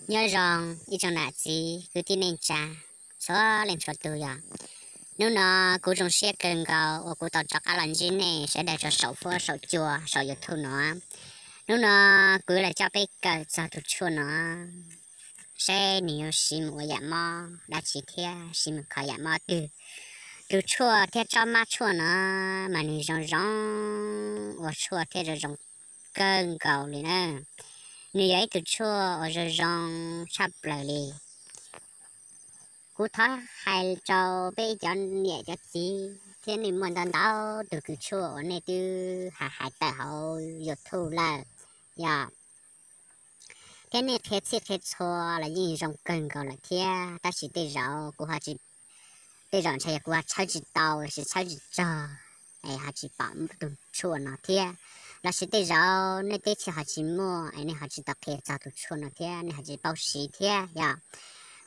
Nyob zoo ib tsoom nam txiv kwv tij neej tsa txhua leej txhua tus yom. Hnub no kuv zoo siab kawg nkaus uas kuv tau rov qab los ntsib nej sawv daws rau saum huab saum cua saum YouTube no. Hnub no kuv yuav los coj peb kawm txog tus tshuaj no, seb nws yuav siv mus ua yam mob dab tsi thiab siv mus kho yam mob twg. Tus tshuaj thiab tsob mab tshuaj no mas nws zoo zoo ua tshuaj thiab zoo zoo kawg nkaus li na. Nws yog ib tug tshuaj uas zoo zoo tshaj plaws li. Kuv thov hais rau peb cov niam cov txiv thiab nej muaj ntau ntau tus kws tshuaj uas nej twb hais hais tawm hauv YouTube lawm yog, thiab nej qhia txhij qhia txhua los yeej zoo kawg nkaus lawm thiab, tab sis tej zaum kuv ho tsis, tej zaum ntshai yog kuv ho tshawb tsis tau los sis tshawb tsis txog es ho tsis pom tus tshuaj no thiab, los sis tej zaum nej teb chaws ho tsis muaj es nej ho tsis tau qhia txog tus tshuaj no thiab nej ho tsis paub siv thiab yog.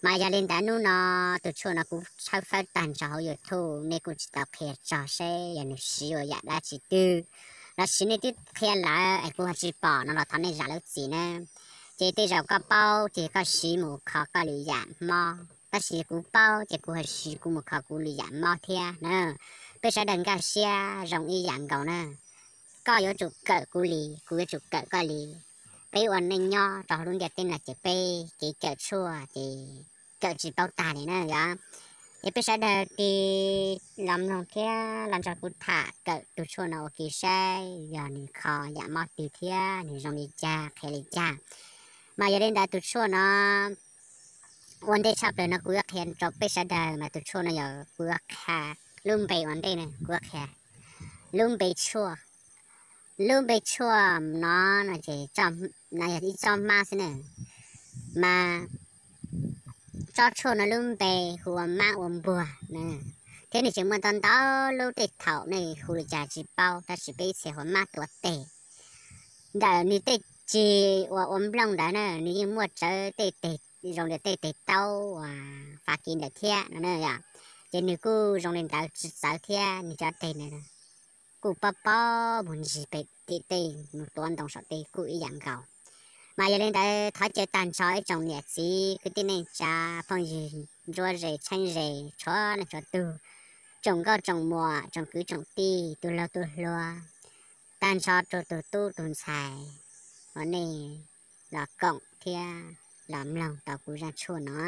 Mas yog li ntawd hnub no tus tshuaj no kuv tshawb fawb tag nrho hauv YouTube, nej kuj tsis tau qhia txog seb yog nws siv ua yam dab tsi twg, los sis nej twb qhia lawm es kuv ho tsis pom no los thov nej zam lub txim na. Ces tej zaum koj paub ces koj siv mus kho koj lwm yam mob, tab sis kuv paub ces kuv ho siv kuv mus kho kuv lwm yam mob thiab na. Peb sawv daws nkag siab zoo ib yam nkaus na. Koj yuav tsum kawm kuv li, kuv yuav tsum kawm koj li. Peb ua neej nyob rau hauv lub ntiaj teb no ces peb kev kawm tshuaj ces kawm tsis paub tag li na yog. Ces peb sawv daws tig los mloog thiab los nrog kuv tham kawm tus tshuaj no ua ke saib yog nws kho yam mob twg thiab nws zoo li cas qhia li cas. Mas yog li ntawd tus tshuaj no ua ntej tshaj plaws no kuv yuav qhia rau peb sawv daws mas tus tshuaj no yog kuv yuav qhia lub npe ua ntej na, kuv yuav qhia lub npe tshuaj. Lub npe tshuaj no no ces no yog ib tsob mab xwb na, mas tsob tshuaj no lub npe hu ua mab ua npuag na, thiab nws tseem muaj ntau ntau lub, tej thaum nej hu li cas tsis paub, tab sis peb ib txhia hu ua mab tuav tes. Ntawm nws tej ceg uas ua nplooj ntawd na nws yeej muaj tsawv tej teg zoo li tej teg taub uas Fav Kiv ntawd thiab no na yom. Ces nws kuj zoo li ntawd tsis txawv thiab, nws cov teg na kuj pob pob mus ntsig pem tim tej mus tuav ntoo saum tej kuj ib yam nkaus. Mas yog li ntawd thov caw tag nrho ib tsoom niam txiv kwv tij neej tsa phooj ywg ntsuab ze tsheeb ze txhua leej txhua tug, tsoom nkauj tsoom muam tsoom kwv tsoom tij tus laug tus hluas, tag nrho rau tus tub tus ntxhais uas nej los koom thiab los mloog tau kuv zaj tshuaj no.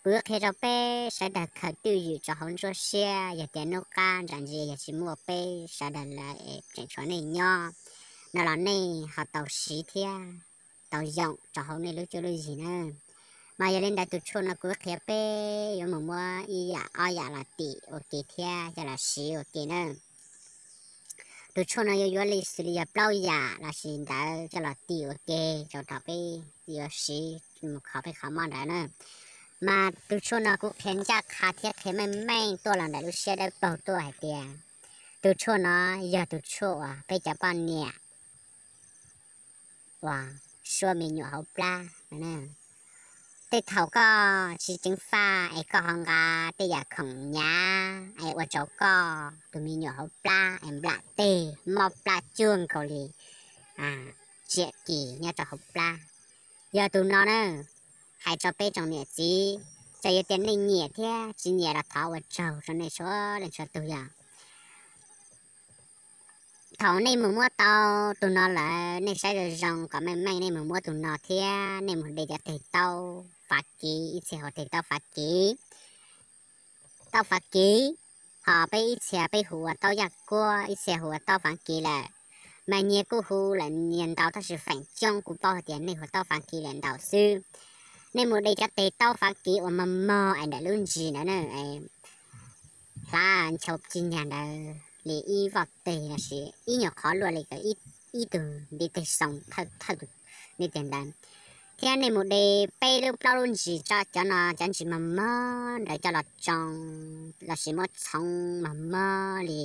Kuv yuav qhia rau peb sawv daws khaws twj ywm rau hauv ntsuab siab, yog tias hnub qab ntsam ntsis yog tsis muaj peb sawv daws lawm es tseem tshuav nej nyob no los nej ho tau siv thiab tau yoom rau hauv nej lub cuab lub yig na. Mas yog li ntawd tus tshuaj no kuv qhia peb yuav mus muab ib yam ob yam los tim ua ke thiab coj los siv ua ke na. Tus tshuaj no yuav yuav li xws li yog plaub yam los sis ntawd coj los tim ua ke rau thaum peb yuav siv mus kho peb qhov mob ntawd na. Mas tus tshuaj no kuv qhia ncaj qha thiab qhia meej meej tuaj los ntawm lub siab dawb paug tuaj hais tias tus tshuaj no yog tus tshuaj uas peb cov poj niam uas suab me nyuam hauv plab. Tej thaum koj tsis ceev faj es koj ho nqa tej yam khoom hnyav es ua rau koj tus me nyuam hauv plab es nplam teg mob plab cuag nkaus li tsiam kis nyob rau hauv plab. Yog tus no na, hais rau peb tsoom niam txiv, txawm yog tias nej nyiam thiab tsis nyiam los thov ua tsaug rau nej txhua leej txhua tus yog. Thaum nej mus muab tau tus no lawm nej saib zoo zoo kom meej meej nej mus muab tus no thiab nej mus de cov teg taub Fav Kiv, ib txhia hu ua teg taub Fav Kiv, taub Fav Kiv, ho peb ib txhia peb hu ua taub Yaj Kuab, ib txhia hu ua taub Fav Kiv lawm. Mas nyias kuj hu lawm nyias ntau tab sis feem coob kuv paub hais tias nej hu taub Fav Kiv lawm ntau xwb. Nej mus de cov teg taub Fav Kiv uas mos mos es ntawm lub ntsis ntawd na, hlav nchau cig nyag ntawd li ib voj teg los sis ib nyuag qhov luaj li ib tug ntiv teg xoo thawj thawj tus ntiv teg ntawd, thiab nej mus de peb lub plaub lub ntsis tso, cov no cov ntsis mos mos ntawd coj los tsoo los sis muab txhoov mos mos li.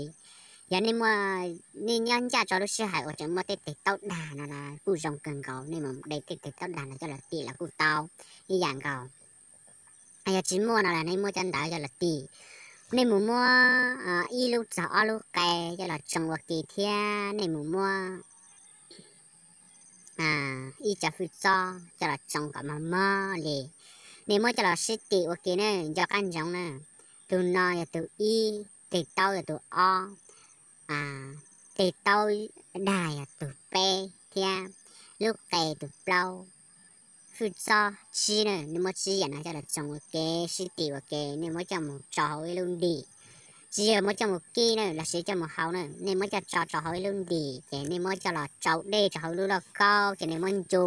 Yog nej muaj, nej nyob ncaj rau lub sij hawm uas tseem muaj tej teg taub dag no los kuj zoo kawg nkaus, nej mus de tej teg taub dag no coj los tim los kuj tau ib yam nkaus. Yog tsis muaj no los nej muab cov ntawd coj los tim. Nej mus muab ib lub txog ob lub qe coj los tsoo ua ke thiab nej mus muab ib co hwj txob coj los tsoo kom mos mos li. Nej muab coj los sib tim ua ke na, nco qab ntsoov na. Tus no yog tus ib, tes taub yog tus ob, tes taub dag yog tus peb thiab lub qe tus plaub, hwj txob tsib na. Nej muab tsib yam no coj los tsoo ua ke, sib tim ua ke, nej muab coj mus tso hauv ib lub ntim. Tsis yog muab coj mus kib na lossis coj mus hau na, nej muab coj tso rau hauv ib lub ntim ces nej muab coj los tsau dej rau hauv lub lauj kaub ces nej muab ncu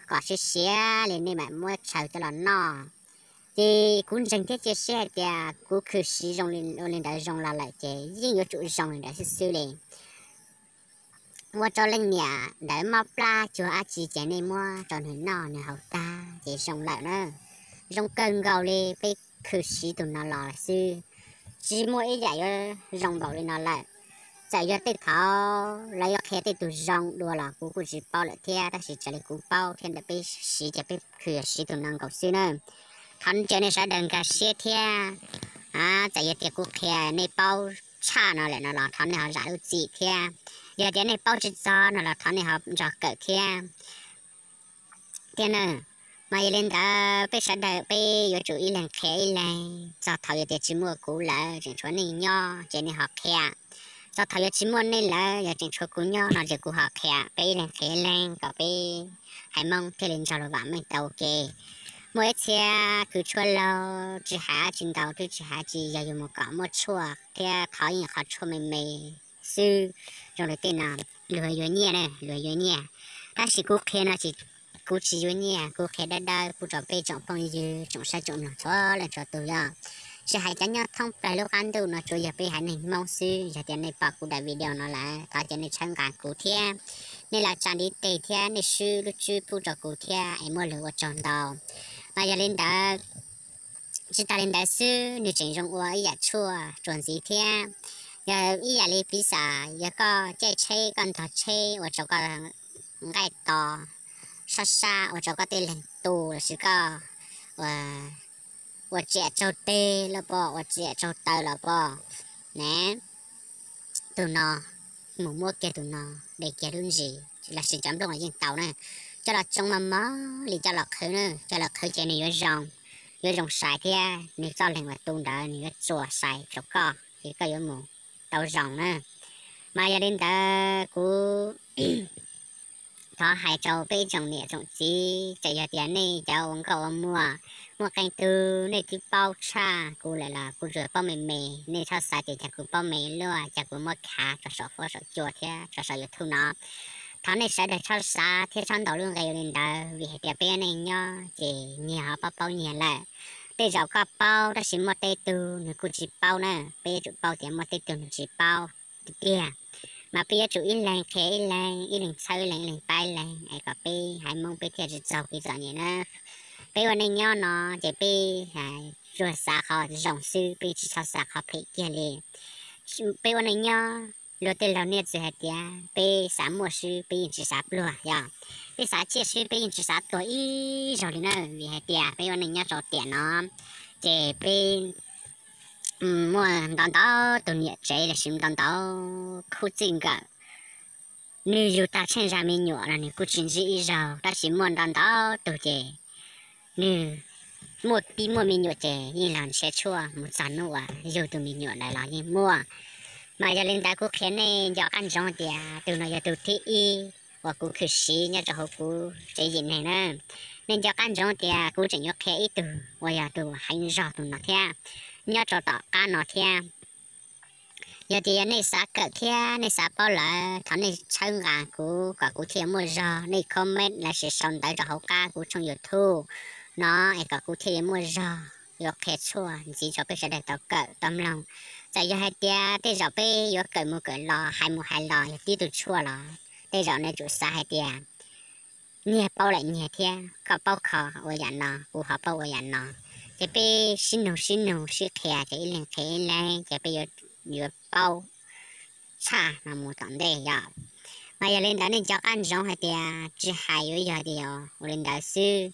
kom siav siav li nej mam muab tshaws coj los noj. Ces kuv ntseeg thiab cia siab hais tias kuv khwv siv zoo li, ua li ntawd zoo los lawm ces yeej yuav tsum zoo li ntawd xwb xwb li. Ua rau leej niam ntawd mob plab cuag dab tsi ces nej muab rau nws noj nws haus tag ces zoo lawm na. Zoo kawg nkaus li, peb khwv siv tus no los xwb, tsis muaj ib yam yuav zoo npaum li no lawm. Txawm yog tej thaum lawv yuav qhia tej tug zoo dua los kuv kuj tsis paub lawm thiab, tab sis raws li kuv paub thiab ntawm peb siv ces peb khwv siv tus no nkaus xwb na. Thov caw nej sawv daws nkag siab thiab, txawm yog tias kuv qhia nej paub tshaj no lawm no los thov nej ho zam lub txim thiab. Yog tias nej paub tsis txog no los thov nej ho nrog kawm thiab. Thiab na, mas yog li ntawd peb sawv daws peb yuav tsum ib leeg qhia ib leeg. Txog thaum yog tias tsis muaj kuv lawm tseem tshuav nej nyob ces nej ho qhia. Txog thaum yuav tsis muaj nej lawm yog tseem tshuav kuv nyob no ces kuv ho qhia. Peb ib leeg qhia ib leeg kom peb haiv Hmoob thiaj li nrog luag vam meej tau ua ke. Muaj ib txhia kws tshuaj laug tsis hais dab tsi ntau, twb tsis hais dab tsi, yog yus mus kom muaj tshuaj thiab qhov yeej qhov tshuaj me me xwb, zoo li tej no, luag yuav nyiaj na, luag yuav nyiaj. Tab sis kuv qhia no ces kuv tsis yuav nyiaj, kuv qhia dawb dawb pub rau peb tsoom phooj ywg tsoom saib tsoom mloog txhua leej txhua tus yog. Tsis hais cov nyob thoob plaws lub qab ntuj no, tsuav yog peb haiv neeg Hmoob xwb, yog tias nej pom kuv daim video no lawm thov caw nej txhawb nqa kuv thiab, nej los tsa ntiv tes thiab nej swb lub tswb pub rau kuv thiab es muaj lus ua tsaug ntau. Mas yog li ntawd, tsis tas li ntawd xwb, nws tseem zoo ua ib yam tshuaj txuas ntxiv thiab. Yog ib yam li piv xam yog koj caij tsheb koj ntog tsheb ua rau koj nqaij to sab sab, ua rau koj tej leeg tu lossis koj ua tsiam tsaug teg los pom, ua tsiam tsaug taw los pom ne, tus no mus muab kiag tus no de kiag lub ntsis lossis cov nplooj yeej tau na, coj los tsoo mos mos li coj los qhwv na, coj los qhwv ces nws yuav zoo, yuav zoo sai thiab nws txoj leeg uas tu ntawd nws yuav txuas sai rau koj ces koj yuav mus tau zoo na. Mas yog li ntawd kuv thov hais rau peb tsoom niam tsoom txiv, txawm yog tias nej cov ua nkauj ua muam muaj qee tug nej twb paub tshaj kuv lawm los kuv tsuas paub me me, nej txhob xav tias cas kuv paub me luaj, cas kuv muab khav rau saum huab saum cua thiab rau saum YouTube no. Thov nej sawv daws txhob xav thiab txhob ntaus lub nqe li ntawd, vim hais tias peb ua neej nyob ces nyias ho paub paub nyias lawm. Tej zaum koj paub tab sis muaj tej tug nws kuj tsis paub na, peb yuav tsum paub tias muaj tej tug nws tsis paub tiag tiag. Mas peb yuav tsum ib leeg qhia ib leeg, ib leeg txhawb ib leeg, ib leeg pab ib leeg es kom peb haiv Hmoob peb thiaj tsis txaug kev txom nyem na. Peb ua neej nyob no ces peb tsuas xav qhov zoo xwb, peb tsis txhob xav qhov phem kiag li. Peb ua neej nyob, luag tej laug niaj txwv hais tias peb xav muaj xwb, peb yeej tsis xav pluag yog, peb xav tsiaj xwb, peb yeej tsis xav tuag ib zaug li na, vim hais tias peb ua neej nyob rau tiam no ces peb muaj ntau ntau tus niam tsev lossis ntau ntau khub txij nkawm, nws yug tag tsheej zag me nyuam los nws kuj tsis ntsib ib zaug, tab sis muaj ntau ntau tug ces nws muaj pib muaj me nyuam ces yeej los nrhiav tshuaj mus txog hnub uas yug tus me nyuam ntawd los yeej muaj. Mas yog li ntawd kuv qhia nej nco qab ntsoov tias tus no yog tus thib ib uas kuv khwv siv nyob rau hauv kuv tsev yim neeg na. Nej nco qab ntsoov tias kuv tseem yuav qhia ib tug uas yog tus heev zog tus no thiab, nyob rau tom qab no thiab. Yog tias yog nej xav kawm thiab nej xav paub lawm, thov nej txhawb nqa kuv kom kuv thiaj muaj zog. Nej comment lossis sau ntawv rau hauv qab kuv tshooj YouTube no es kom kuv thiaj yuav muaj zog yuav qhia tshuaj ntxiv rau peb sawv daws tau kawm tau mloog. Txawm yog hais tias tej zaum peb yuav kawm mus kawm los, hais mus hais los yog tib tug tshuaj los tej zaum nej tsum xav hais tias nyias paub lawm nyias thiab, koj paub qhov ua yam no, kuv ho paub ua yam no, ces peb sib nug sib nug sib qhia ces ib leeg qhia ib leeg ces peb yuav paub tshaj no mus tom ntej yom. Mas yog li ntawd nej nco qab ntsoov hais tias tsis hais yuav yog tias yog ua li ntawd xwb.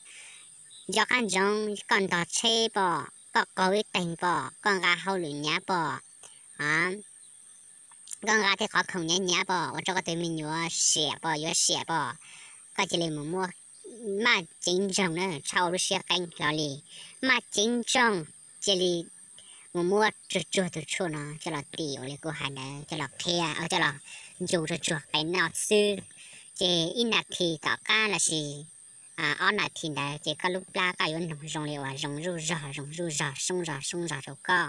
Nco qab ntsoov, koj ntog tsheb pom, koj qaug ib teeg pom, koj nqa hauj lwm nyav pom, koj nqa tej qhov khoom nyav nyav pom ua rau koj tus me nyuam siam pom yuav siam pom, koj cia li mus muab, maj ceev ntsoog na, txhob ua lub siab qeeb hlo li, maj ceev ntsoog cia li mus muab tsuag tsuag tus tshuaj no coj los tim ua li kuv hais ntawd, coj los qhia, coj los ncu tsuag tsuag qe noj xwb. Ces ib nas this tom qab lossis ob nas this ntawd ces koj lub plab koj yuav noog zoo li uas zoo zuj zog zoo zuj zog soob zog soob zog rau koj.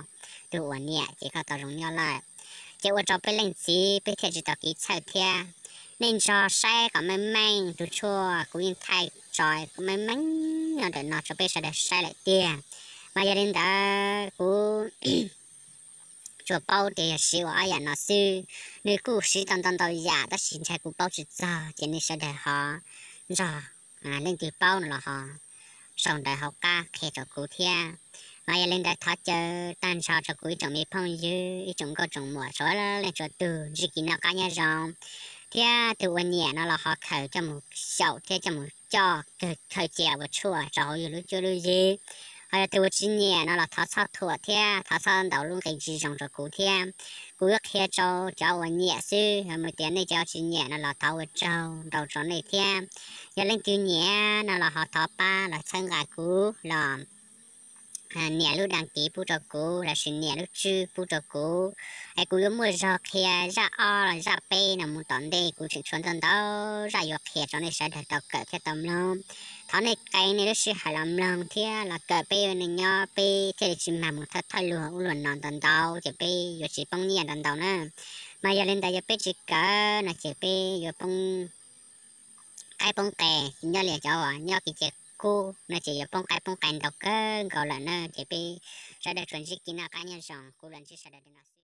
Tus uas nyiam ces koj tau zoo nyob lawm. Ces ua rau peb leej txiv peb thiaj tsis tau kev txhawj thiab. Nej nrog saib kom meej meej, tus tshuaj kuv yeej thaij tso kom meej meej nyob ntawm no rau peb sawv daws saib lawm tiag. Mas yog li ntawd kuv tsuas paub tias yog siv ua ob yam no xwb. Nws kuj siv tau ntau ntau yam tab sis ntshai kuv paub tsis txog ces nej sawv daws ho nrog leej twg paub no los ho sau ntawv hauv qab qhia rau kuv thiab. Mas yog li ntawd thov caw tag nrho rau kuv ib tsoom me phooj ywg, ib tsoom nkauj tsoom muam, txhua leej txhua tus ntsib kev noj qab nyob zoo, thiab tus uas nyiam no los ho khaws coj mus xyaum thiab coj mus coj khaws cia ua tshuaj rau hauv yus lub cuab lub yig. Ho yog tus uas tsis nyiam no los thov txhob thuam thiab thov txhob ntaus lub nqe tsis zoo rau kuv thiab. Kuv yuav qhia rau cov uas nyiam xwb, yog tias nej cov tsis nyiam no los thov ua tsaug ntau rau nej thiab. Yog leej twg nyiam no los ho thov pab los txhawb nqa kuv los nias lub đăng ký pub rau kuv lossis nias lub tswb pub rau kuv, es kuv yuav muaj zog qhia zaj ob los zaj peb no mus tom ntej. Kuv tseem tshuav ntau ntau zaj yuav qhia rau nej sawv daws tau kawm thiab tau mloog. Thov nej qee nej lub sij hawm los mloog thiab los kawm peb ua neej nyob, peb thiaj li tsis mag mus thawj thawj luag ub luag no ntau ntau ces peb yuav tsis poob nyiaj ntau ntau na. Mas yog li ntawd yog peb tsis kawm no ces peb yuav poob qaib poob qe, nyob li cov uas nyob kev cai kub no ces yuav poob qaib poob qe ntau kawg nkaus lawm na. Ces peb sawv daws tsuas ntsib kev noj qab nyob zoo, kuv los ntsib sawv daws li no xwb.